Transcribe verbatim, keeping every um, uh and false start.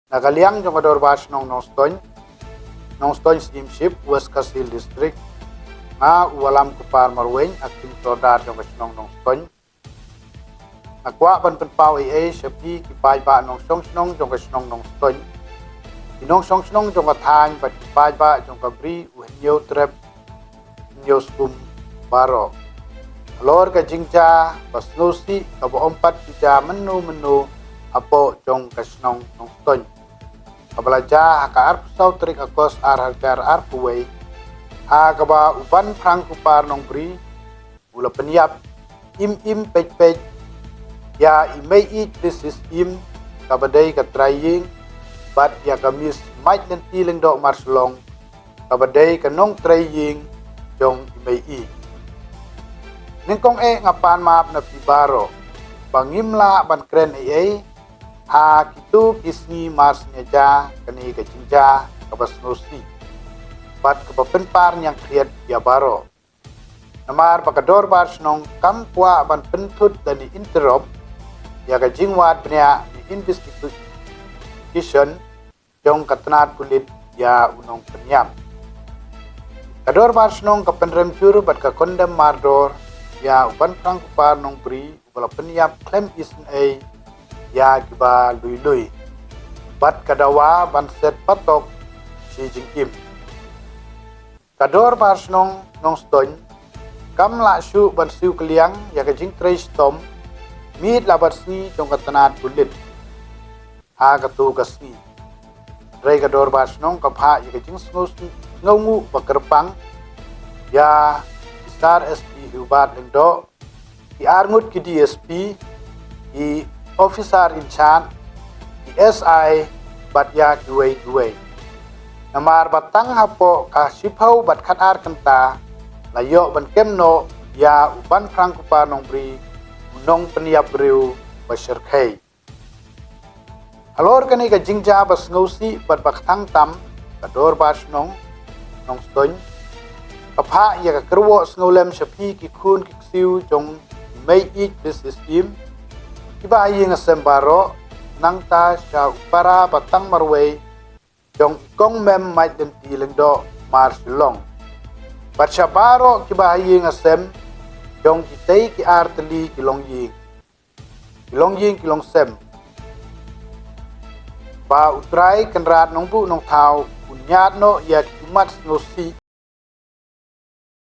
Na ka liang jong ka Dorbar Shnong Nongstoiñ, Nongstoiñ Syiemship, West Khasi Hills District, nga u Wallam Kupar Marwein, Acting Sordar jong ka shnong Nongstoiñ, nga kwah ban pynpaw ei ei sha phi ki paidbah nongshong shnong jong ka shnong Nongstoiñ, ki nongshong shnong jong ka thaiñ bad ki paidbah jong ka Bri u Hynñiewtrep Hynñiewskum baroh halor ka jingjia ba sngewsih kaba ym pat ju jia mynno mynno hapoh jong ka shnong Nongstoiñ, kaba la jia ha ka arphew saw tarik August ar hajar arphew wei, ha kaba u Banphrang Kupar Nongbri u la pynïap im im peit peit ïa i Meiieid Blissy Syiem, kaba dei ka trai ïing, bad ïa ka Miss Maitlynti Lyngdoh Marshlong, kaba dei ka nongtrei ïing jong i Meiieid. Nyngkong eh nga pan map na phi baroh ba ngim lah ban kren ei ei ha kito ki sngi mar shen ïa jia kane ka jingjia kaba sngewsih bad kaba pynpar ñiangkhriat ïa baroh. Namar ba ka Dorbar Shnong kam kwah ban pynthut lane interrupt ïa ka jingwad bniah ne investigation jong ka tnat pulit ïa u nongpynïap. Ka Dorbar Shnong ka pynrem jur bad ka condemn mardor ïa u Banphrang Kupar Nongbri uba la pynïap khlem isynei ïa kiba lui lui, bad ka dawa ban set patok shi jingim. Ka Dorbar Shnong Nongstoiñ kam lah shuh ban siew kylliang ïa ka jingtrei shitom miet la bad sngi jong ka tnat pulit ha kato ka sngi. Hynrei ka Dorbar Shnong ka phah ïa ka jingsngew, sngewnguh ba kyrpang ïa i Sir S P Hubert Lyngdoh, ki arngut ki D S P, ki officer in charge, ki S I, bad ïa kiwei kiwei. Namar ba tang hapoh ka shiphew bad khatar kynta la ïoh ban kem noh ïa u Banphrang Kupar Nongbri, u nongpynïap briew ba shyrkhei. Halor kane ka jingjia ba sngewsih bad ba kthang tam, ka Dorbar Shnong Nongstoiñ ka phah ïa ka kyrwoh sngewlem sha phi ki khun ki ksiew jong i Meiieid Blissy Syiem, kiba ha ïing ha sem baroh, nangta sha u para ba tang marwei jong i Kong Mem Maitlynti Lyngdoh Marshlong, bad sha baroh kiba ha ïing ha sem jong kitei ki artylli ki longïing, ki longïing ki longsem, ba U Trai Kynrad Nongbuh Nongthaw un ñiad noh ïa ki ummat sngewsih